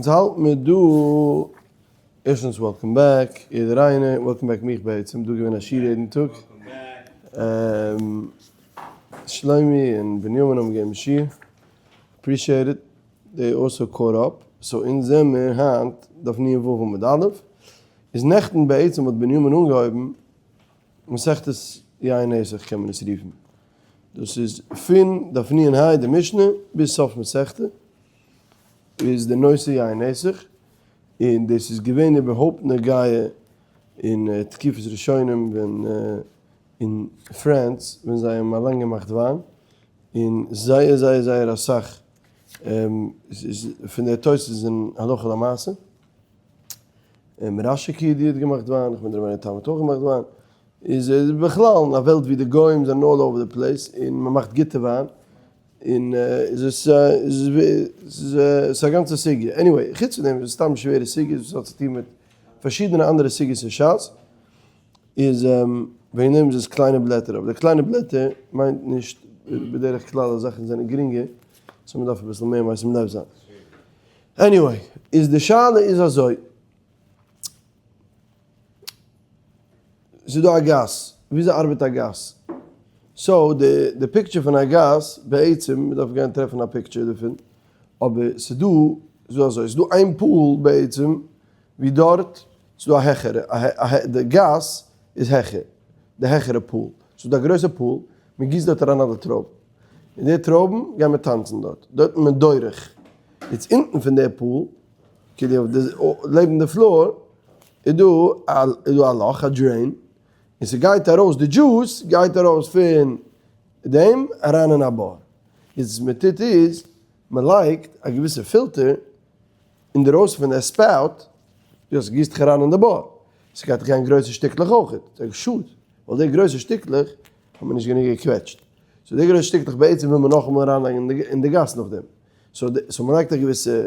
אונז האלט מיר דא, ערשטנס welcome back יעדער איינער, welcome back מיך בעצם, דא געווען א שיעור יעדן טאג, שלומי און בנימין האבן געגעבן שיעור, appreciate it, they also caught up, so אונז זעמיר היינט דף נ ו עמוד א', איז נעכטן בעצם האט בנימין אנגעהויבן מסכת יין נסך קען מען עס רופן, דאס איז פון דף נ ה די משנה ביז סוף מסכתא. איז די נושא יין נסך, און דאס איז געווען איבערהויפט נוגע אין תקופת ראשונים ווען אין France ווען זיי האבן אליין געמאכט וויין, און זייער זייער זייער אסאך פון די תוס' זענען הלכה למעשה, רשי כידוע האט געמאכט וויין, איך מיין רבינו תם האט אויך געמאכט וויין, איז בכלל אין א וועלט ווי די גוים זענען all over the place און מען מאכט גוטע וויין, און איז עס איז א גאנצע סוגיא. anyway, חוץ פון דעם איז עס סתם שווערע סוגיות וואס האט צו טון מיט פארשידענע אנדערע סוגיות אין שס, איז וועגן דעם איז עס קליינע בלעטער, אבער די קליינע בלעטער מיינט נישט בדרך כלל אז זאכן זענען גרינגער, so מען דארף אביסל מער משים לב זיין. anyway, איז די שאלה איז אזוי. ס'איז דא א גאס, וויאזוי ארבעט א גאס? so די די picture פון א גאס, בעצם מ'דארף גיין טרעפן א picture דערפון, אבער ס'איז דא, ס'איז דא אזוי, ס'איז דא איין pool בעצם ווי דארט ס'איז דא א העכערע, די גאס איז העכער, די העכערע pool, ס'איז דא א גרויסע pool, מ'גיסט דארט אריין אלע טרויבן, און די טרויבן גייען מיר טאנצן דארט, דארט איז מען דורך, יעצט אונטן פון די pool כאילו אויף די לעבן די floor איז דא א איז דא א לאך א drain און ס'גייט ארויס די דזשוס גייט ארויס פון דעם אריין אין א בור יעצט וואס מ'טוט איז מ'לייגט א געוויסע פילטער אינדערויסן פון די spout יא ס'גיסט זיך אריין אין די בור ס'גייט דאך גיין גרויסע שטיקלעך אויכעט ס'איז א שאד ווייל די גרויסע שטיקלעך האט מען נישט גענוג געקוועטשט so די גרויסע שטיקלעך בעצם וויל מען נאכאמאל אריינלייגן אין די גאס נאכדעם so מ'לייגט א געוויסע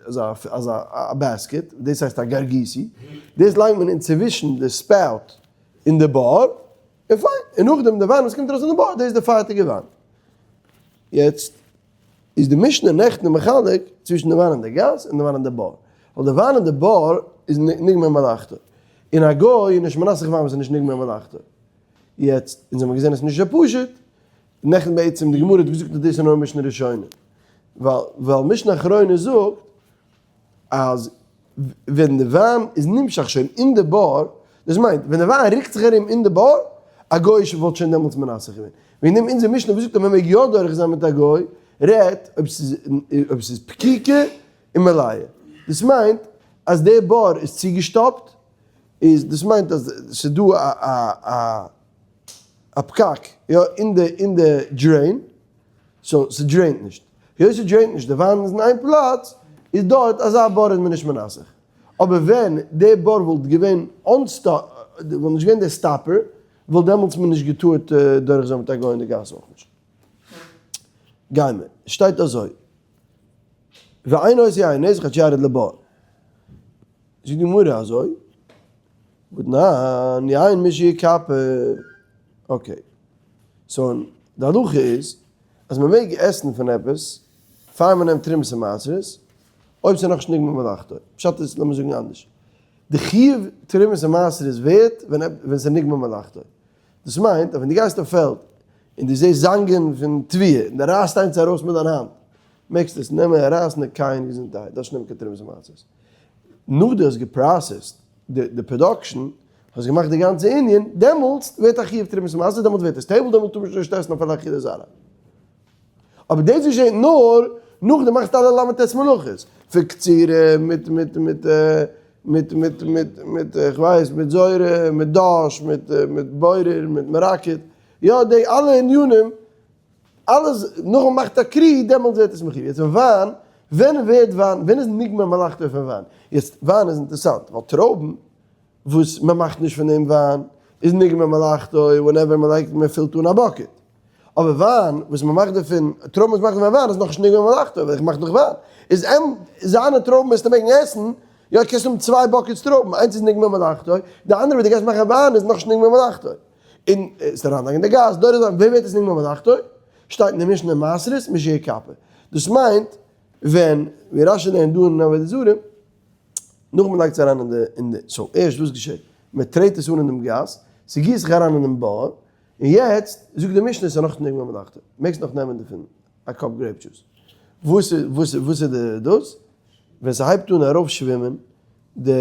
אזא אזא א basket, דאס הייסט א גרגיסי, דאס לייגט מען אינצווישן די spout און די בור, און פיין, און נאכדעם די וויין וואס קומט ארויס פון די בור, דאס איז די פארטיגע וויין. יעצט איז די משנה נעכטן מחלק צווישן די וויין אין די גאס און די וויין אין די בור, ווייל די וויין אין די בור איז נגמר מלאכתו, און א גוי איז נישט מנסך וויין וואס איז נישט נגמר מלאכתו. יעצט, אונז האבן געזען עס איז נישט אזוי פשוט, נעכטן בעצם די גמרא האט געזאגט אז דאס איז נאר משנה ראשונה, ווייל ווייל משנה אחרונה זאגט אז ווען די וויין איז נמשך שוין אין די בור, דאס מיינט ווען די וויין רוקט זיך ארום אין די בור, א גוי וואלט שוין דעמאלטס מנסך געווען. וועגן דעם אונזער משנה וואס זאגט אז מען מעג יא דורך זיין מיט א גוי, רעדט אויב ס'איז אויב ס'איז פקוקה און מלאה. דאס מיינט אז די בור איז צוגעשטאפט, איז דאס מיינט אז ס'איז דא א א א א פקק יא אין די אין די drain, so ס' drain ט נישט, היות ס' drain ט נישט די וויין איז אין איין פלאץ, איז דארט אזא בור איז מען נישט מנסך, אבער ווען די בור וואלט געווען אנסטאפ וואלט נישט געווען די stopper וואלט דעמאלטס מען נישט געטארט דורך זיין מיט א גוי אין די גאס אויך נישט. גיימער, שטייט אזוי, ואין עושה יין נסך עד שירד לבור, זאגט די גמרא אזוי, והתנן, יין משיכפר. okay. so די הלכה איז אז מען מעג עסן פון עפעס פאר מען נעמט תרומות און מעשרות, אויב ס'איז נאכנישט נגמר מלאכתו. פשט איז, לאמיר זאגן אנדערש, די חיוב תרומות און מעשרות ווערט ווען ווען ס'איז נגמר מלאכתו. דאס מיינט אז ווען דו גייסט אויף פעלד און דו זעסט זאנגען פון תבואה און דו רייסט איינס ארויס מיט דיין האנט, מעגסטו עס נעמען און רייסן און קייען געזונטערהייט, דארפסט נישט נעמען קיין תרומות און מעשרות. נאך דו האסט גע process ט די production, האסט געמאכט די גאנצע ענין, דעמאלטס ווערט א חיוב תרומת מעשר, דעמאלטס ווערט עס טבל, דעמאלטס טאר מען שוין נישט עסן אפילו אכילת זרע. אבער דאס געשעט נאר נאך דו מאכסט אלע ל"ט מלאכות, פון קצירה מיט מיט מיט מיט מיט מיט מיט כ'ווייס מיט זורה, מיט דש, מיט מיט בורר, מיט מרקד, יא די אלע ענינים אלעס נאכן מאכט א קרי דעמאלטס ווערט עס מחיוב. יעצט ווען וויין, ווען ווערט וויין, ווען איז נגמר מלאכתו פון וויין? יעצט וויין איז אינטערסאנט ווייל טרויבן וואס מען מאכט נישט פון דעם וויין איז נגמר מלאכתו whenever מען לייגט מען פילט אן א bucket. אבער וויין וואס מען מאכט דערפון, טרויבן וואס מען מאכט דערפון וויין איז נאכנישט נגמר מלאכתו ווייל איך מאך דאך וויין. איז עם זיינע טרויבן וועסטו מעגן עסן, יא קענסט האבן צוויי buckets טרויבן, איינס איז נגמר מלאכתו, די אנדערע וואס דו גייסט מאכן וויין איז נאכנישט נגמר מלאכתו. און עס אריינלייגן די גאז דורך זיין ווען ווערט עס נגמר מלאכתו? שטייט אין די משנה מעשרות משיכפר. דאס מיינט. ווען, ווי רשי לערנט דא אין עבודה זרה, נאך מען לייגט עס אריין אין די, אין די, so ערשט וואס געשעט? מען טרעט עס אן אין דעם גאס, ס'גיסט זיך אריין אינעם בור, און יעצט זאגט די משנה ס'איז נאך נגמר מלאכתו, מעגסט נאך נעמען דערפון א cup grape juice. וואס איז, וואס איז, וואס איז די דאס? ווען ס'הייבט אן ארויפשווימען די,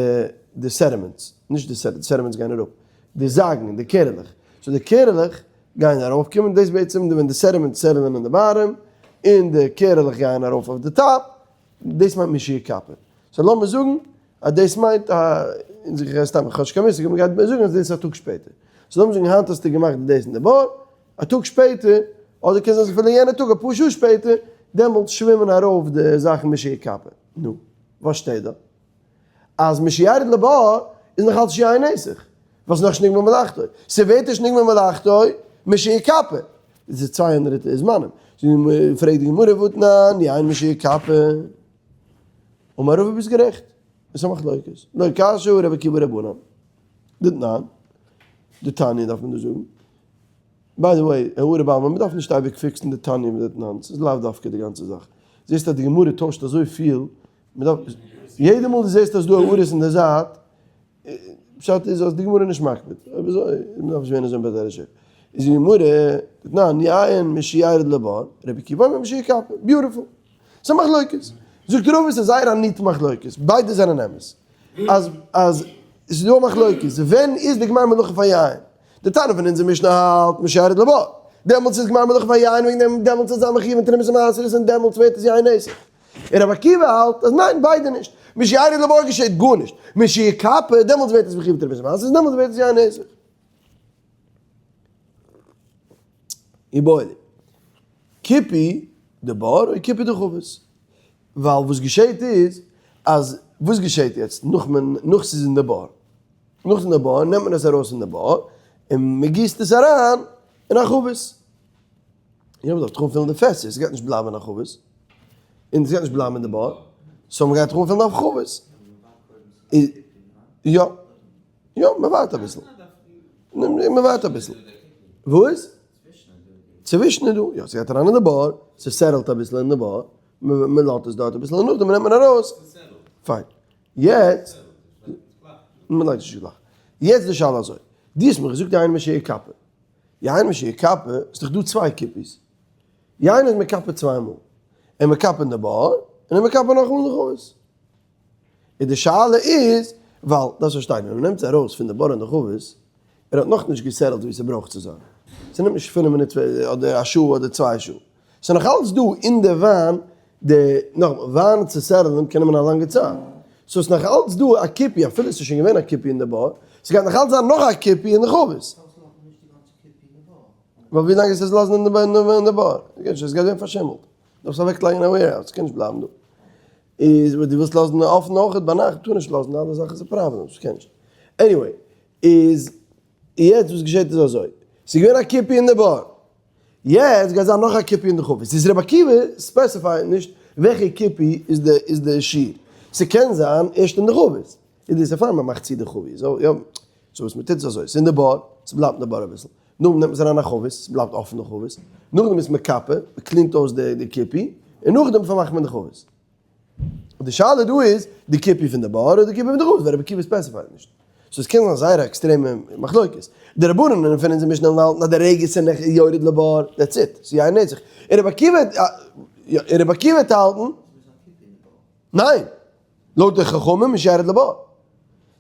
די sediments, נישט די sediments, sediments גייען אראפ, די זאגן, די קערעלעך, so די קערעלעך גייען ארויפקומען, דאס בעצם ווען די sediments settle ען אין די bottom, און די קערעלעך גייען ארויף אויף די top, דאס מיינט משיכפה. so לאמיר זאגן אז דאס מיינט א, אונז איך רעד סתם, איך האב נישט קיין מושג, אבער מ'גייט זאגן אז דאס איז א טאג שפעטער. so לאמיר זאגן היינט האסטו געמאכט דאס אין די בור, א טאג שפעטער, אדער קען זיין אפילו יענע טאג אפאר שעה שפעטער, דעמאלטס שווימען ארויף די זאכן משיכפה. נו, וואס שטייט דא? אז משירד לבור איז נאך אלץ יין נסך, וואס נאך נישט נגמר מלאכתו. ס'ווערט נישט נגמר מלאכתו משיכפה. דאס איז צוויי אנדערע זמנים. פרעגט די גמרא והתנן יין משיכפה. אמר רבא ביסט גערעכט. עס איז א מחלוקת. לא קשיא הא רבי עקיבא ורבנן. דתנן. די תניא דארף מען דא זאגן. by the way, הערה בעלמא, מען דארף נישט אייביג fix ן די תניא מיט די תנן, ס'איז לאו דווקא די גאנצע זאך. זעסט אז די גמרא טוישט אזוי פיל, מען דארף, יעדע מאל דו זעסט אז דא הערות אין די זייט, פשט איז אז די גמרא איז נישט מקפיד, אויב אזוי, מען דארף נישט ווערן אזוי אין בית דרש. איז די גמרא, תנן, יין משירד לבור, רבי עקיבא אומר משיכפה, beautiful. ס'איז א מחלוקת. זאגט רבא ס'איז זייער א neat מחלוקת, ביידע זענען אמת. אז אז ס'איז דא א מחלוקת, ווען איז די גמר מלאכה פאר יין? די תנא פון אונזער משנה האלט משירד לבור, דעמאלטס איז גמר מלאכה פאר יין וועגן דעם דעמאלטס איז זיין מחיוב אין תרומות ומעשרות און דעמאלטס ווערט עס יין נסך. און רבי עקיבא האלט אז ניין ביידע נישט, משירד לבור געשעט גארנישט, משיכפה דעמאלטס ווערט עס מחיוב אין תרומות ומעשרות און דעמאלטס ווערט עס יין נסך. איבעיא להו. כיפוי דבור או כיפוי דחבית. ווייל וואס געשעהט איז אז וואס געשעהט יעצט נאך מען נאך ס'איז אין די בור נאך ס'איז אין די בור נעמט מען עס ארויס פון די בור און מען גיסט עס אריין אין א חבית. יא מ'דארף דאך אנפילן די פעסער ס'גייט נישט בלייבן אין א חבית און ס'גייט נישט בלייבן אין די בור so מ'גייט דאך אנפילן א חבית. יא. יא, מען ווארט אביסל. מען ווארט אביסל. וואס? צווישן איז דא, יא, ס'גייט אריין אין די בור, ס' settle ט אביסל אין די בור, מען לאזט עס דארט אביסל און נאכדעם נעמט מען ארויס. פיין. יעצט, מען לייגט נישט גלייך. יעצט די שאלה אזוי, דו האסט מיר געזאגט יין משיכפה. יין משיכפה, איז דאך דא צוויי כיפוי'ס. יין איז מכפה צוויי מאל. ער מכפה אין די בור, און ער מכפה נאכאמאל אין די חבית. און די שאלה איז, ווייל, דארפסט פארשטיין, ווען מ'נעמט עס ארויס פון די בור אין די חבית, ער האט נאכנישט גע settle ט ווי ס'ברויך צו זיין. ס'נעמט נישט פינף מינוט אדער א שעה אדער צוויי שעה. ס'איז נאך אלץ דא אין די וויין די, נאכאמאל, וויין צו settle ן קען נעמען א לאנגע צייט. so ס'איז נאך אלץ דא א כיפוי, אפילו ס'איז שוין געווען א כיפוי אין די בור, ס'גייט נאך אלץ זיין נאך א כיפוי אין די חבית. ווייל ווי לאנג עס איז לאזן אין די בור, עס גייט ווערן פארשימלט. דארפסט אוועקלייגן אין א warehouse, ס'קען נישט בלייבן דא. איז וואס דו ווילסט לאזן אפן אויכעט ביינאכט טאר נישט לאזן אלע זאכן איז א פראבלעם ס'קען נישט anyway איז יעצט וואס געשעט איז אזוי ס'איז געווען א כיפוי אין די בור יעצט גייט זיין נאך א כיפוי אין די חבית איז רבי עקיבא specify ט נישט וועלכע כיפוי איז די איז די שיעור ס'קען זיין ערשט אין די חבית איז דאס פאר מ'מאכט צו די חבית so יא so וואס מ'טוט איז אזוי ס'איז אין די בור ס'בלייבט אין די בור אביסל נאכדעם נעמט מען עס אריין א חבית, עס בלייבט אפן די חבית, נאכדעם איז מכפה, מען clean ט אויס די כיפוי, און נאכדעם פארמאכט מען די חבית. די שאלה דא איז, די כיפוי פון די בור אדער די כיפוי פון די חבית, ווייל רבי עקיבא specify ט נישט. so עס קען זיין זייער א עקסטרעמע מחלוקת. די רבנן פון אונזער משנה האלטן אז די רגע ס'איז נאך יורד לבור, that's it, ס'איז יין נסך. און רבי עקיבא, און רבי עקיבא וועט האלטן, ניין! לויט די חכמים איז ירד לבור.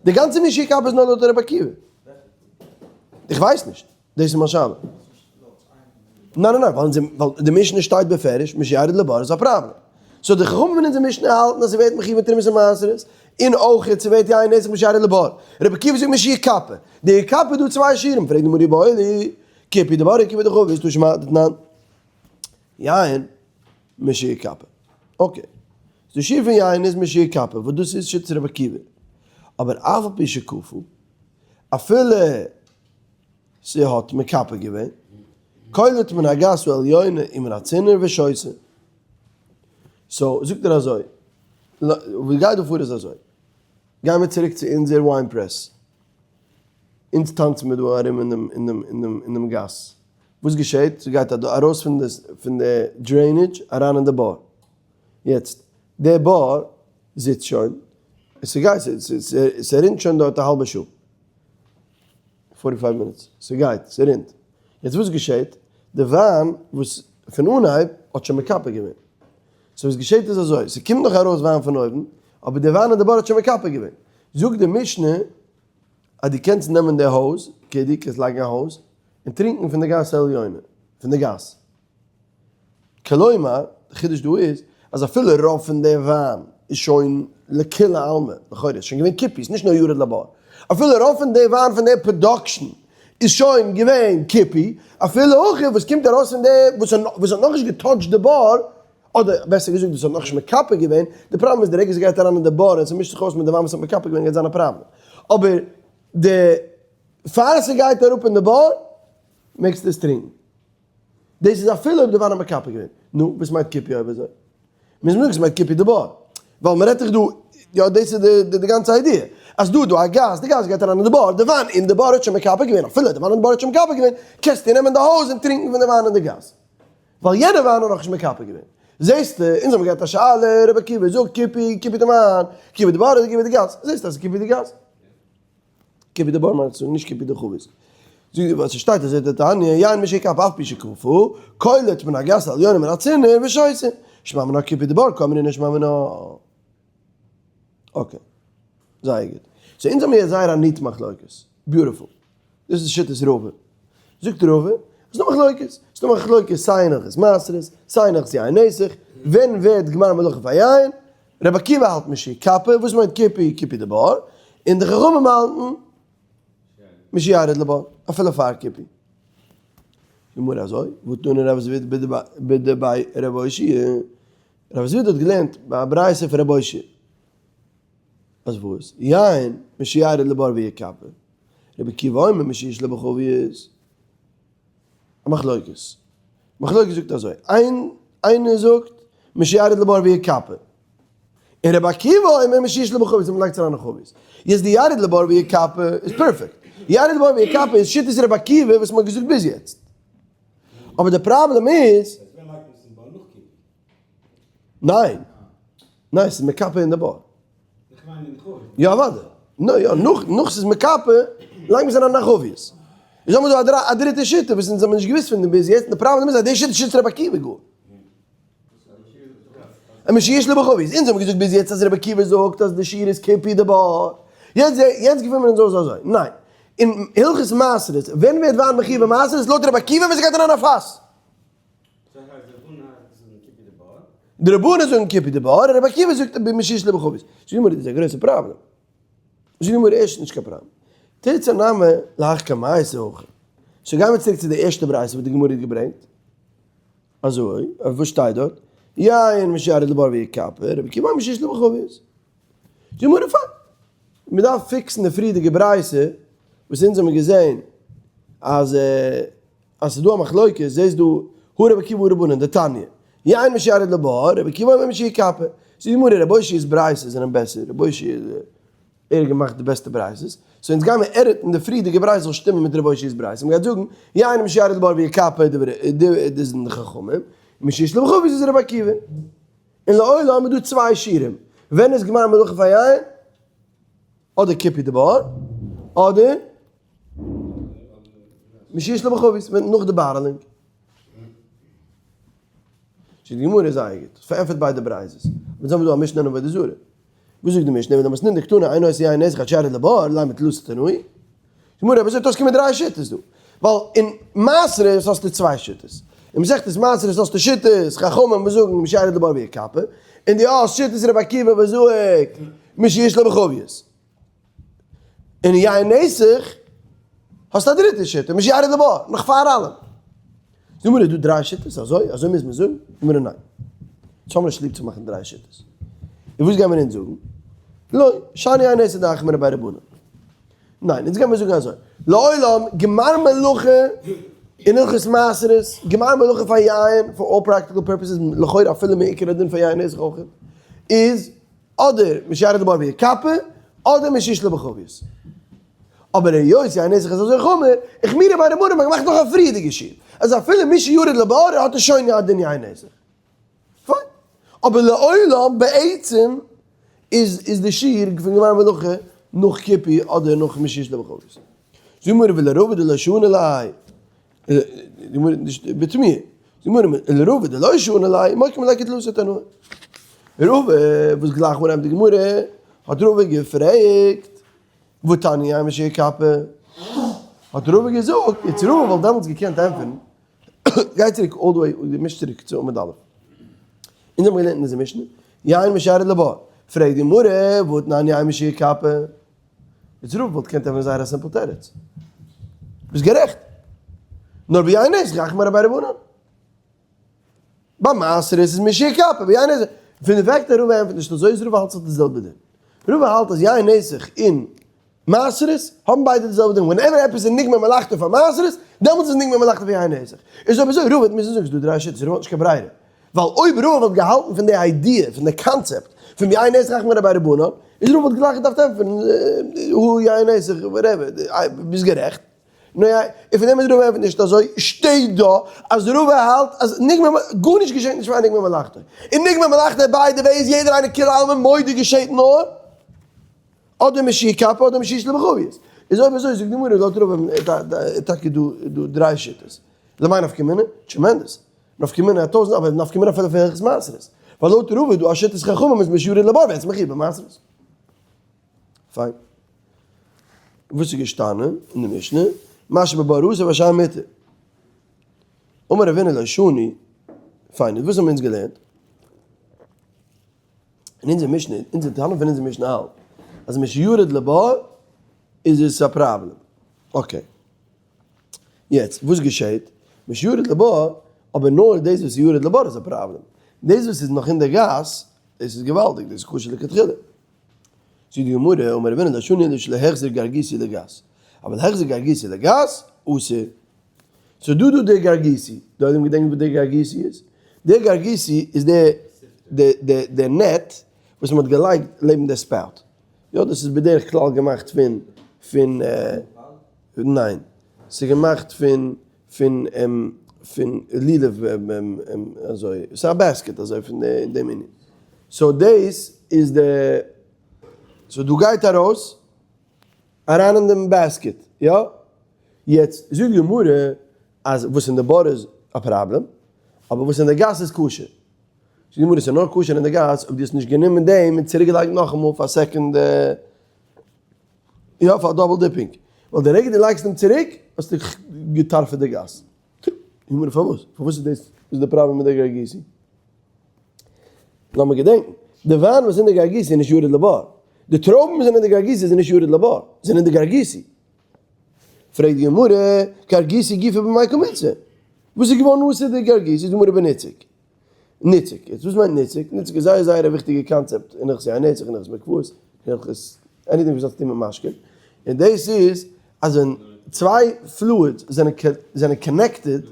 די גאנצע משיכפה איז נאר לויט רבי עקיבא. איך ווייס נישט. דאס איז מיין שאלה. ניין ניין ניין, ווייל די משנה שטייט בפירוש משירד לבור איז א פראבלעם. so די חכמים אין אונזער משנה האלטן אז ס'ווערט מחיוב מיט תרומות ומעשרות, און אויך ס'ווערט יין נסך משירד לבור. רבי עקיבא זאגט משיכפה. די יכפה איז דא צוויי שיעורים, פרעגט די גמרא איבעיא להו, כיפוי דבור כיפוי דחבית, תא שמע דתנן. יין משיכפה. okay. די שיעור פון יין איז משיכפה, וואס דאס איז שיטת רבי עקיבא. אבער אף על פי שכפה, אפילו ס'האט מכפה געווען, קולט מן הגת העליונה ומן הצינור ושותה. so זאגט ער אזוי, וואס גייט דא פאר איז אזוי, גיימיר צוריק צו אונזער wine press, אונז טאנצן מיר דא ארום אין דעם גאס, וואס געשעט? ס'גייט ארויס פון די drainage אריין אין די בור. יעצט. די בור זיצט שוין, ס'גייט, ס'רינט שוין דארט א האלבע שעה, forty five minutes, ס'גייט, ס'רינט. יעצט וואס געשעט? די וויין וואס פון אנהייב האט שוין מקפח געווען. so וואס געשעט איז אזוי, ס'קומט נאך ארויס וויין פון אויבן, אבער די וויין אין די בור האט שוין מקפח געווען. זאגט די משנה אז דו קענסט נעמען די hose, כדי קענסט לייגן א hose, און טרינקען פון די גת העליונה, פון די גת. כלומר, די חידוש דא איז, אז אפילו רוב פון די וויין איז שוין לכולי עלמא, לכאורה איז שוין געווען כיפוי, נישט נאר ירד לבור, אפילו רוב פון די וויין פון די production איז שוין געווען כיפוי, אפילו הכי וואס קומט ארויס פון די וואס האט נאכנישט געטאטשט די בור, אדער בעסער געזאגט וואס האט נאכנישט מקפח געווען, די פראבלעם איז די רגע ס'גייט אריין אין די בור און ס'מישט זיך אויס מיט די וויין וואס האט מקפח געווען גייט זיין א פראבלעם, אבער די פאר ס'גייט אראפ אין די בור מעגסטו עס טרינקן. דאס איז אפילו אויב די וויין האט מקפח געווען. נו, וואס מיינט כיפוי אויב אזוי? מוז מען זאגן ס'מיינט כיפוי די בור. ווייל מ'רעדט דאך דא, יא דאס איז די די גאנצע idea. אז דא איז דא א גת, די גת גייט אריין אין די בור, די וויין אין די בור האט שוין מקפח געווען, אפילו די וויין אין די בור האט שוין מקפח געווען, קענסטו נעמען די hose און טרינקן פון די וויין אין די גת. ווייל יענע וויין האט נאכנישט מקפח געווען. זעסטו, אונז האבן געהאט א שאלה, רבי עקיבא זאגט כיפוי, כיפוי די וויין, כיפוי די בור אדער כיפוי די גת. זעסטו אז ס'איז כיפוי די גת. כיפוי די בור מיינט צו זאגן נישט כיפוי די חבית. זאגט די וואס ס'שטייט אזוי די תניא, יין משיכפ אף פי שכפו, קולט מן הגת העליונה מן הצינור ושותה. שמע מינה כיפוי די בור קאמרינן שמע מינה. okay. זייער גוט. so אונז האמיר יעצט זייער א neat מחלוקת. beautiful. דאס איז שיטת רבא. זאגט רבא, ס'איז דא מחלוקת. ס'איז דא מחלוקת סיי אין הלכות מעשרות, סיי אין הלכות יין נסך, ווען ווערט גמר מלאכה פאר יין? רבי עקיבא האלט משיכפה, וואס מיינט כיפוי? כיפוי די בור. און די חכמים האלטן משירד לבור, אפילו פאר כיפוי. גמרא אזוי, והתני רב זביד בדבי רב אושעיא, רב זביד האט געלערנט ביי א ברייתא פון רב אושעיא, אז וואס? יין משירד לבור ויכפה, רבי עקיבא אומר משישלה בחבית. א מחלוקת. מחלוקת זאגט אזוי, איין איינער זאגט משירד לבור ויכפה. און רבי עקיבא אומר משישלה בחבית, מען לייגט עס אריין אין חבית. יעצט די ירד לבור ויכפה איז perfect. ירד לבור ויכפה איז שיטת רבי עקיבא וואס מען האט געזאגט ביז יעצט. אבער די פראבלעם איז. ניין. ניין, ס'איז מקפה אין די בור. יא אוודאי. נו יא, נאך נאך ס'איז מקפה, לייגט מען עס אריין אין א חבית. איז האבן מיר דא א דריטע שיטה וואס אונז האבן נישט געוואוסט פון דעם ביז יעצט, און די פראבלעם איז אז די שיטה שיטת רבי עקיבא גאר. און משישלה בחבית. אונז האבן געזאגט ביז יעצט אז רבי עקיבא זאגט אז די שיעור איז כיפוי די בור. יעצט יעצט געפינען מיר אונז אויס אזוי. ניין. אין הלכות מעשרות, ווען ווערט וויין מחיוב במעשרות? לויט רבי עקיבא ווען ס'גייט אריין א פאס. די רבנן זאגן כיפוי די בור, רבי עקיבא זאגט משישלה בחבית. זאגט די גמרא דאס איז א גרויסע פראבלעם. זאגט די גמרא ערשט נישט קיין פראבלעם. תרצה נמי להך קמייתא הכי. so גיימיר צוריק צו די ערשטע ברייתא וואס די גמרא האט געברענגט. אזוי, אויף וואס שטייט דארט? יין משירד לבור ויכפה, רבי עקיבא משישלה בחבית. זאגט די גמרא פיין. מען דארף פיקסן די פריערדיגע ברייתא וואס אונז האבן געזען אז אז ס'איז דא א מחלוקת, זעסט דא הא רבי עקיבא הא רבנן, דתניא, יין משירד לבור, רבי עקיבא אומר משיכפה. זאגט די גמרא רבי אושעיא'ס ברייתות זענען בעסער, רבי אושעיא ער האט געמאכט די בעסטע ברייתות, so אונז גיימער עדיטן די פריערדיגע ברייתא זאל שטימען מיט רבי אושעיא'ס ברייתא, מ'גייט זאגן יין משירד לבור ויכפה דאס זענען די חכמים, משישלה בחבית איז רבי עקיבא. און לעולם איז דא צוויי שיעורים, ווען איז גמר מלאכה פאר יין, אדער כיפוי די בור, אדער משישלה בחבית, ווען נאך די bottling. זאגט די גמרא זייער גוט, פארענטפערט ביידע ברייתות. אונז האבן דא א משנה אין עבודה זרה. וואס זאגט די משנה? ודמתנין דקתני אין עושין יין נסך עד שירד לבור, לימא תלתא תנאי. גמרא, ווי אזוי טוסטו מיט דריי שיטות דא? ווייל אין מעשרות האסטו צוויי שיטות. אין מסכת מעשרות האסטו שיטות חכמים וואס זאגן משירד לבור ויכפה, און דו האסט שיטות רבי עקיבא וואס זאגט משישלה בחבית. אין יין נסך האסטו א דריטע שיטה, משירד לבור, נאך פאר אלעם. זאג מיר איז דא דריי שיטות? אזוי? אזוי מוז מען זאגן? זאג מיר ניין. אונז האבן נישט ליב צו מאכן דריי שיטות. און וואס גייען מיר אונז זאגן? לא, שאני יין נסך דאחמיר בי רבנן. ניין, אונז גיימיר זאגן אזוי, לעולם גמר מלאכה אין הלכות מעשרות, גמר מלאכה פאר יין, for all practical purposes, לכאורה אפילו מעיקר הדין פאר יין נסך אויך, איז אדער משירד לבור ויכפה, אדער משישלה בחבית. אבער היות יין נסך איז אזוי חמור, החמירו ביה רבנן מ'האט געמאכט נאך א פריערדיגע שיעור, אז אפילו משירד לבור האט עס שוין יא א דין יין נסך. פיין. אבער לעולם בעצם איז איז די שיעור פון גמר מלאכה נאך כיפוי אדער נאך משיש לבחורות. זאגט מיר ולרבא דלא שני ליה, די גמרא נישט בתמיה, זאגט מיר ולרבא דלא שני ליה, מוקים ליה כתלתא תנאי. רבא וואס גלייך אנהייב די גמרא האט רבא געפרעגט והתניא יין משיכפר, האט רבא געזאגט, יעצט רבא וואלט דעמאלטס געקענט ענטפערן, גיי צוריק all the way, מיש צוריק צו עמוד א'. אונז האבן געלערנט אין אונזער משנה, יין משירד לבור. פרעגט די גמרא, והתנן יין משיכפר? יעצט רבא וואלט געקענט ענטפערן זייער א simple תירוץ. ביסט גערעכט. נאר ביין נסך חכמי רבי רבנן. ביי מעשרות איז משיכפר, ביין נסך. פון די fact אז רבא ענטפערט נישט אזוי איז רבא האלט זיך די זעלבע דין. רבא האלט אז יין נסך און מעשרות האבן ביידע די זעלבע דין, whenever עפעס איז נגמר מלאכתו פאר מעשרות, דעמאלטס איז נגמר מלאכתו פאר יין נסך. איז אויב אזוי רבא וועט מוזן זאגן ס'איז דא דריי שיטות, רבא האט נישט קיין ברירה. ווייל אויב רבא וואלט געהאלטן פון די idea, פון די קאנצעפט, פון יין נסך חכמי רבי רבנן, איז רבא וואלט גלייך געדארפט ענטפערן, הא יין נסך רבי, ביסט גערעכט. נו יא, און פון דעם איז רבא ענטפערט נישט אזוי, שטייט דא אז רבא האלט אז נגמר גארנישט געשעט נישט פאר נגמר מלאכתו. און נגמר מלאכתו by the way איז יעדער איינער כולי עלמא מודה געשעט נאר. אדער משיכפר אדער משישלם חביות. איז אויב אזוי זאגט די גמרא לויט רבא איז טאקע דא דא דריי שיטות. למאי נפקא מינה? tremendous. נפקא מינה א טויזנט אבער נפקא מינה אפילו פון הלכות מעשרות. ווייל לויט רבא איז דא א שיטת חכמים אז משיורד לבור ווערט עס מחיוב במעשרות. פיין. וואס איז געשטאנען אין די משנה? מה שבבור אסור והשאר מותר. אמר רבינא לא שנו. פיין, איז וואס האבן אונז געלערנט? אין אונזער משנה, אונזער תנא פון אונזער משנה האלט אז משיורד לבור איז עס א פראבלעם. okay. יעצט וואס געשעהט? משיורד לבור, אבער נאר דאס וואס יורד לבור איז א פראבלעם. דאס וואס איז נאך אין די גאס, דאס איז געוואלדיג, דאס איז כשר לכתחילה. זאגט די גמרא, אמר רבינא לא שנו אלא שלא החזיר גרגיתי לגת. אבל החזיר גרגיתי לגת, אסור. סאו דא דא דער גרגיתי, דא האט מען געדענקט וואס דער גרגיתי איז? דער גרגיתי איז די די די די net וואס מען האט געלייגט לעבן די spout, יא דאס איז בדרך כלל געמאכט פון פון ניין ס'איז געמאכט פון פון פון לולב אזוי, ס'איז א basket אזוי פון די די מין, so דאס איז די so דא גייט ארויס אריין אין דעם basket, יא? יעצט זאגט די גמרא אז וואס אין די בור איז א פראבלעם, אבער וואס אין די גאס איז כשר. זאגט די גמרא ס'איז נאר כשר אין די גאס אויב דו האסט נישט גענומען דעם און צוריק געלייגט נאכאמאל פאר second, יא פאר double dipping, ווייל די רגע דו לייגסט אים צוריק האסטו געטארפעט די גאס. די גמרא פארוואס? פארוואס איז דאס איז די פראבלעם מיט די גרגיתי? לאמיר געדענקן, די וויין וואס איז אין די גרגיתי איז נישט יורד לבור, די טרויבן וואס זענען אין די גרגיתי זענען נישט יורד לבור, זענען אין די גרגיתי. פרעגט די גמרא, גרגיתי גופא במאי קא מיתסר? וואס איז געווארן אסור די גרגיתי? זאגט די גמרא בניצוק. ניצוק. יעצט וואס מיינט ניצוק? ניצוק איז זייער זייער א וויכטיגע קאנצעפט אין הלכות יין נסך, אין הלכות מקוואות, אין הלכות anything וואס האט צוטון מיט משקה. און דאס איז אז ווען צוויי fluids זענען connected,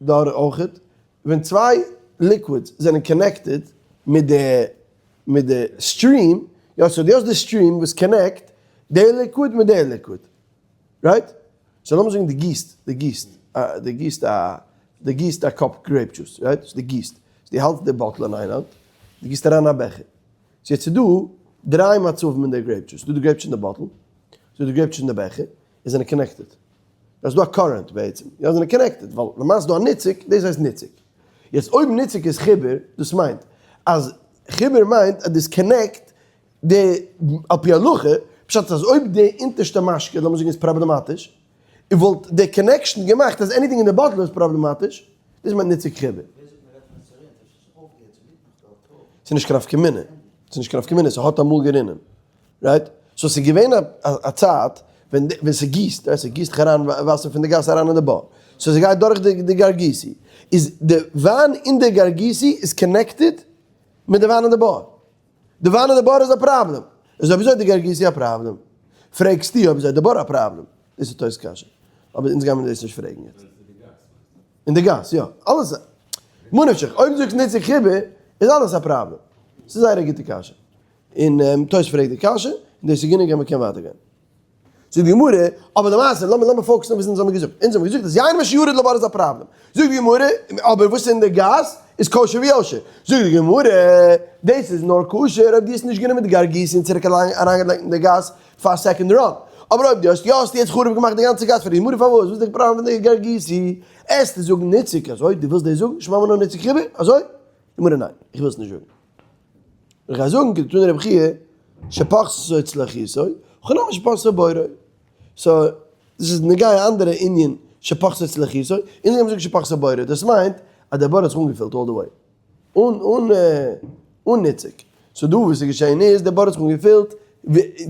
דארט אויכעט, ווען צוויי liquids זענען connected מיט די מיט די stream, יא so דו האסט די stream וואס connect די liquid מיט די liquid, right? so לאמיר זאגן דו גיסט, דו גיסט, דו גיסט א, דו גיסט א cup grape juice, right? so דו גיסט, so דו האלטסט די bottle אין איין האנט, דו גיסט אריין א בעכער, so יעצט איז דא דריי מצבים אין די grape juice, ס'דא די grape juice אין די bottle, ס'דא די grape juice אין די בעכער, און זענען connected. ס'איז דא א current בעצם, יא זענען connected, ווייל למעשה איז דא א ניצוק, דאס הייסט ניצוק. יעצט אויב ניצוק איז חיבור, דאס מיינט אז חיבור מיינט אז דאס connect די, על פי הלכה, פשט איז אז אויב די אונטערשטע משקה לאמיר זאגן איז פראבלעמאטיש, וואלט די connection געמאכט אז anything אין די bottle איז פראבלעמאטיש, דאס מיינט ניצוק חיבור. ס'איז נישט קיין נפקא מינה, ס'איז נישט קיין נפקא מינה, ס'האט אמאל גערינען. right? so ס'איז געווען א צייט ווען ווען ס'גיסט, right? ס'גיסט זיך אריין וואסער פון די גאס אריין אין די בור, so ס'גייט דורך די די גרגיתי, איז די וויין אין די גרגיתי איז connected מיט די וויין אין די בור, די וויין אין די בור איז א פראבלעם, איז אויב אזוי די גרגיתי א פראבלעם, פרעגסטו אויב אזוי די בור א פראבלעם, דאס איז תוס' קשיא, אבער אונז גיימיר דאס נישט פרעגן יעצט. אין די גאס, יא. אלעס, מה נפשך, אויב זאגסט ניצוק חיבור, איז אלעס א פראבלעם. ס'איז זייער א גוטע קשיא. און תוס' פרעגט די קשיא, און דאס איז גענוג אז מ'קען ווייטער גיין. זאגט די גמרא, אבער למעשה, לאמיר לאמיר focus ן אויף וואס אונז האבן געזאגט. אונז האבן געזאגט אז יין משיורד לבור איז א פראבלעם. זאגט די גמרא, אבער וואס איז אין די גאס איז כשר ויושר. זאגט די גמרא, דאס איז נאר כשר אויב דו האסט נישט גענומען די גרגיסי און צוריק אריינגעלייגט אין די גאס פאר second run. אבער אויב דו האסט יא האסטו יעצט חרוב געמאכט די גאנצע גאס. פרעגט די גמרא פארוואס? וואס איז די פראבלעם פון די גרגיסי? עסטו זאגן ניצוק אזוי? דו ווילסט דאס זאגן? שמע מינה ניצוק חיבור? אזוי? גמרא ניין, איך וויל עס נישט זאגן. איך גיי זאגן כדתנא רבי חייא שפחתו צלוחיתו, הכא נמי שפחתו בורו. so, דאס איז נוגע א אנדערע ענין שפחתו צלוחיתו, אונז גיימיר זאגן שפחתו בורו, דאס מיינט אז דער בור האט זיך אנגעפילט all the way, אן אן אן ניצוק. so דא וואס איז געשען איז, דער בור האט זיך אנגעפילט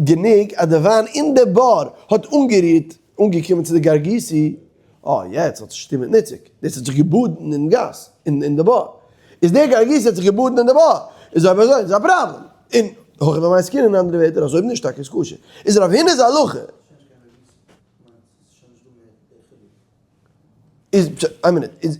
גענוג אז די וויין אין די בור האט אנגערירט, אנגעקומען צו די גרגיסי, אה, יעצט האט עס צוטון מיט ניצוק, דאס האט זיך געבאדן אין גאס, אין די בור. איז דער גרגיסי האט זיך געבאדן אין די בור, איז אויב אזוי איז א פראבלעם. און הכא במאי עסקינן אין אנדערע ווערטער אז אויב נישט טאקע איז כשר. איז רב הונא'ס הלכה. איז, איין מינוט, איז,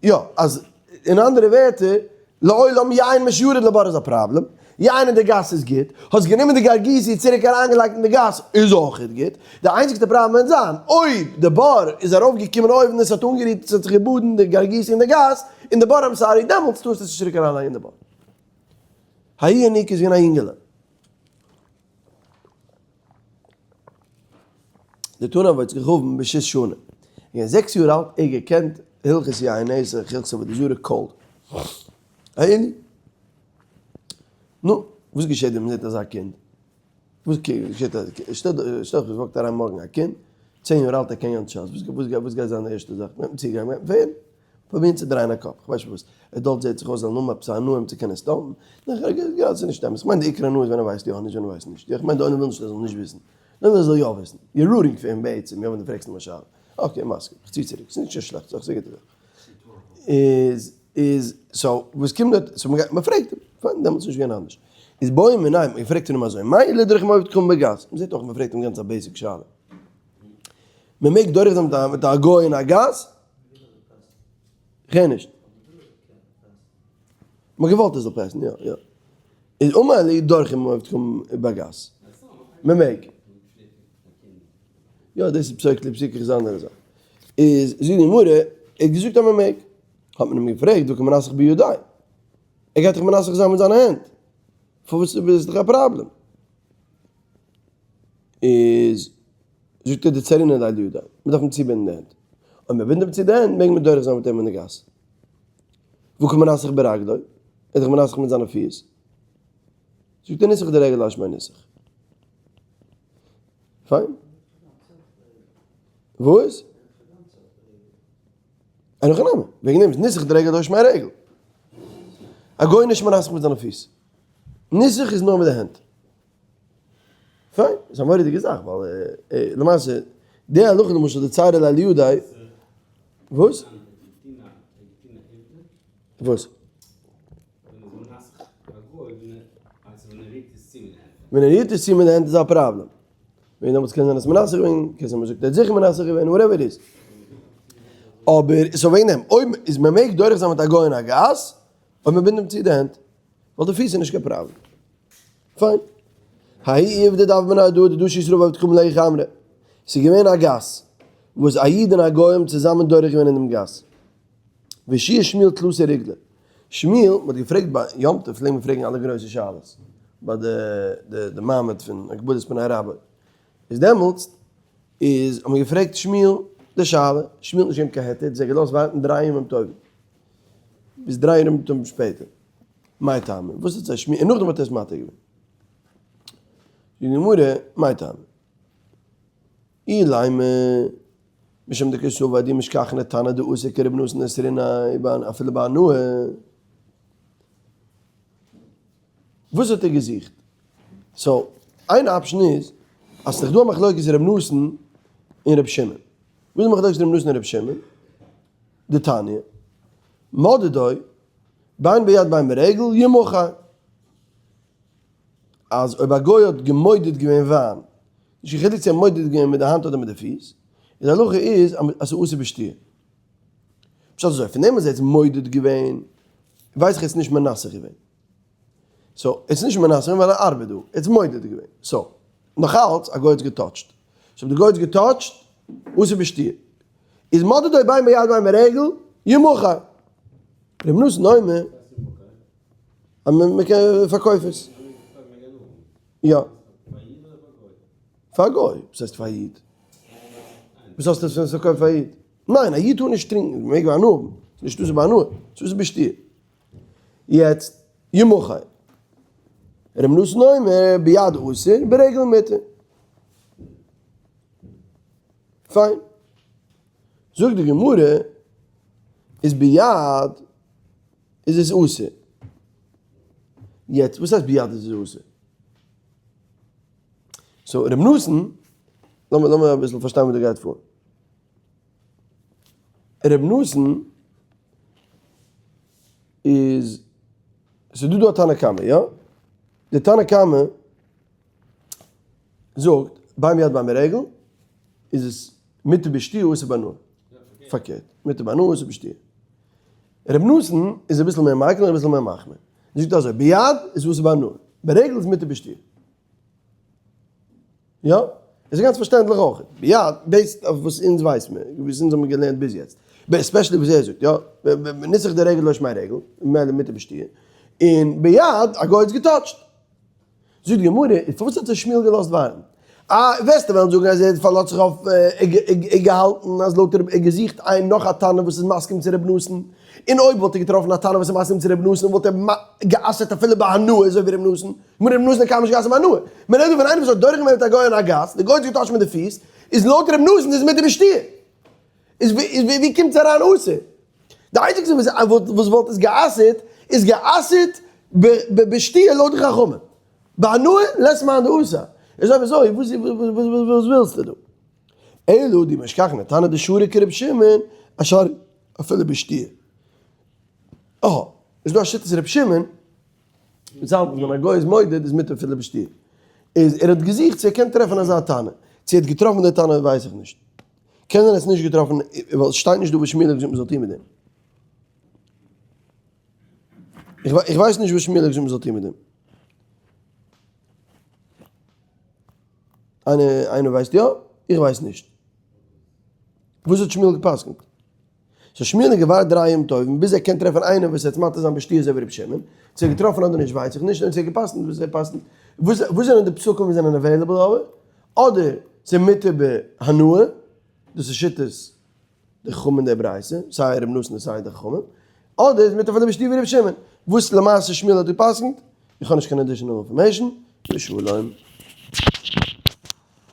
יא, אז אין אנדערע ווערטער, לעולם יין משיורד לבור איז א פראבלעם, יין אין די גאס איז גוט, האסט גענומען די גרגיסי צוריק אריינגעלייגט אין די גאס איז אויכעט גוט, די איינציגסטע פראבלעם וועט זיין אויב די בור איז ארויפגעקומען אויבן און ס'האט אנגערירט ס'האט זיך געבאדן די גרגיסי אין די גאס אין די בור I'm sorry דעמאלטס טארסטו עס נישט צוריק אריינלייגן אין די בור. ההוא ינוקא איז געווען א יונגעלע. דתני עובד כוכבים בשית שנה. געווען 6 יאר אלט ער געקענט הלכות יין נסך הלכות עבודה זרה cold. אהילי. נו, וואס געשעט ווען מ'זעט אזא קינד? וואס געשעט אז שטעל דיך פאר עס walk ט אריין מארגן א קינד, 10 יאר אלט ער קען גאנץ שס, וואס גייט זיין די ערשטע זאך? מ'וועט אים צוגיין, מ'וועט אים פארהערן, פרובירן צו דרייען א קאפ, כ'ווייס נישט וואס, adult זעט זיך אויס זאל נאמען עפעס א הנאה אים צו קענען stop ן, יא, ס'איז נישט אמת, כ'מיין די עיקר הנאה איז ווען ער ווייסט יא, נישט ווען ער ווייסט נישט, יא כ'מיין די עולם וויל נישט ער זאל נישט וויסן, נאר ער זאל יא וויסן, you're rooting פאר אים בעצם, יא ווען דו פרעגסט אים א שאלה, okay מסכים, כ'צי צוריק, ס'איז נישט קיין שלעכטע זאך, ס'איז א גוטע זאך. איז איז so וואס קומט דארט so מ'גייט מ'פרעגט אים פיין דעמאלטס איז נישט געווען אנדערש איז בעו מיניה מ'האט געפרעגט פון אים אזוי מהו לדרוך עם עובד כוכבים בגת מ'זעט אויך מ'פרעגט אים גאנץ א basic שאלה מ'מעג דורך זיין מיט א גוי אין א גאס? כ'הער נישט. מ'האט געוואלט ער זאל pass ן יא יא איז אמר להו דורכים עם עובד כוכבים בגת מ'מעג. יא דאס איז פסוק לפסוק איז אנדערע זאך. איז זאגט די גמרא, ער האט געזאגט אז מען מעג. האט מען אים געפרעגט, והא קא מנסך בידיה. ער גייט דאך מנסך זיין מיט זיינע הענט. פארוואס איז דאך א פראבלעם? איז זאגט ער דצרינן ליה לידיה, מען דארף אים צובינדן די הענט. אויב מען בינדט אים צו די הענט מעג מען דורך זיין מיט אים אין די גאס. והא קא מנסך ברגלוי, ער איז דאך מנסך מיט זיינע פיס. זאגט ער ניסוך דרגל לא שמיה ניסוך. פיין. וואס? אין הכי נמי. וועגן דעם איז ניסוך דרגל לא שמיה רגל. א גוי נישט מנסך מיט זיינע פיס. ניסוך איז נאר מיט די הענט. פיין. איז א מורא'דיגע זאך, ווייל למעשה, די הלכה למשל דציירא ליה לידיה, וואס? וואס? ווען ער רירט עס צו מיט די הענט איז א פראבלעם. ווען דעמאלטס קען זיין אז מנסך געווען, קען זיין מ'זאגט ער האט זיכער מנסך געווען, whatever it is. אבער so וועגן דעם, אויב איז מען מעג דורך זיין מיט א גוי אין א גאס, אויב מען בינדט אים צו די הענט, ווייל די פיס איז נישט קיין פראבלעם. פיין. ההוא עובדא דהוה בנהרדעא דדשו ישראל ועובד כוכבים לההוא חמרא. ס'איז געווען א גאס, וואס א איד און א גוי האבן צוזאמען דורך געווען אין דעם גאס. ושיער שמואל תלתא ריגלי. שמואל, מ'האט געפרעגט ביי יום טוב פלעגט מען פרעגן אלע גרויסע שאלות, ביי די די מעמד פון הקבלת פני רבו, איז דעמאלטס איז האט מען געפרעגט שמואל די שאלה, שמואל האט נישט געגעבן קיין היתר, האט זיי געלאזט ווארטן דריי ימים טובים, ביז דריי ימים טובים שפעטער, מאי טעמא, וואס האט זיי שמואל, און נאכדעם האט ער עס מתיר געווען. זאגט די גמרא, מאי טעמא? אילימא משום דקסבר דאי משכחנא תנא דאסר כרבי נתן אסרינהו אפילו בהנאה. וואס האט ער געזוכט? so איין option איז אז ס'איז דאך דא א מחלוקת ר' נתן און ר' שמעון. וואס איז מחלוקת ר' נתן און ר' שמעון? דתניא, מדדו בין ביד בין ברגל ימכר. אז אויב א גוי האט געמודד געווען וויין, נישט קיין חילוק צו ער מודד געווען מיט די האנט אדער מיט די פיס, איז די הלכה איז אז ס'איז אסור בשתיה. פשט אזוי, פון דעם אז ער האט מודד געווען, ווייס איך ער איז נישט מנסך געווען. so, ער איז נישט מנסך געווען ווייל ער ארבעט דא, ער האט מודד געווען. so, נאכאלץ, א גוי האט עס געטאטשט. סאו אויב די גוי האט עס געטאטשט, אסור בשתיה. איז מדדו בין ביד בין ברגל, ימכר. ר' נתן אומר, אז מען קען פארקויפן עס. יא. פאר א גוי. וואס הייסט פאר א איד? וואס האסטו פון פארקויפן פאר א איד? ניין, א איד טאר נישט טרינקען, מען מעג הנאה האבן. ס'איז נישט אסור בהנאה, ס'איז אסור בשתיה. יעצט, ימכר. ר' נתן אומר, ביד אסור, ברגל מותר. פיין. זאגט די גמרא, איז ביד איז עס אסור. יעצט, וואס הייסט ביד איז עס אסור? so ר' נתן, לאמיר לאמיר אביסל פארשטיין וואס דא גייט פאר. ר' נתן איז, ס'איז דא דא א תנא קמא, יא? די תנא קמא זאגט, בין ביד בין ברגל, איז עס מותר בשתיה אסור בהנאה. פארקערט, מותר בהנאה אסור בשתיה. ר' נתן איז אביסל מער מיקל און אביסל מער מחמיר. ער זאגט אזוי, ביד איז אסור בהנאה, ברגל איז מותר בשתיה. יא? איז גאנץ פארשטענדליך אויך. ביד, based אויף וואס אונז ווייס מיר, וואס אונז האבן געלערנט ביז יעצט. especially וואס ער זאגט, יא? ניסוך דרגל לא שמיה רגל, ממילא מותר בשתיה. און ביד, א גוי האט עס געטאטשט. זאגט די גמרא, איז פארוואס האט זיך שמואל געלאזט ווארטן? אה, וועסטו וועלן זאגן אז ער פארלאזט זיך אויף ער געהאלטן אז לויט רב ער געזוכט איין נאך א תנא וואס איז מסכים צו ר' נתן, און אויב וואלט ער געטראפן א תנא וואס איז מסכים צו ר' נתן וואלט ער גע'אסר'ט אפילו בהנאה אזוי ווי ר' נתן, גמרא ר' נתן האט קיינמאל נישט גע'אסר'ט בהנאה. מען רעדט דא פון איינער וואס האט דורכגעמען מיט א גוי אין א גאס, די גוי האט זיך געטאטשט מיט די פיס, איז לויט ר' נתן איז מותר בשתיה. איז ווי קומט עס אריין אסור? די איינציגסטע וואס וואלט עס גע'אסר'ט איז גע'אסר'ט בשתיה לויט די חכמים. בהנאה לית מאן דאסר. איז אויב אזוי וואס ווילסטו דא? אלא דאי משכחן תנא דשרי כר' שמעון אשר אפילו בשתיה. אהא, איז דא א שיטת ר' שמעון וואס האלט אז ווען א גוי איז מודד איז מותר אפילו בשתיה. איז ער האט געזוכט צו ער קען טרעפן אזא תנא. צו ער האט געטראפן די תנא ווייס איך נישט. קען זיין ער האט עס נישט געטראפן ווייל עס שטייט נישט דא וואס שמואל האט געזאגט מען זאל טון מיט דעם. איך ווייס נישט וואס שמואל האט געזאגט מען זאל טון מיט דעם. איינער איינער ווייסט יא? איך ווייס נישט. וואס האט שמואל גע'פסק'נט? so שמואל האט געווארט דריי ימים טובים ביז ער קען טרעפן איינעם וואס וועט מתיר זיין בשתיה אזוי ווי רבי שמעון. צו ער האט געטראפן אדער נישט ווייס איך נישט, און צו ער האט גע'פסק'נט וואס ער פסק'נט. וואס וואס זענען די פסקים וואס זענען available אבער? אדער ס'איז מותר בהנאה, דאס איז שיטת די חכמים אין דער ברייתא, סיי ר' נתן און סיי די חכמים, אדער איז מותר פאר די בשתיה ווי ר' שמעון, וואס למעשה שמואל האט גע'פסק'נט, איך האב נישט קיין additional information, ושלום.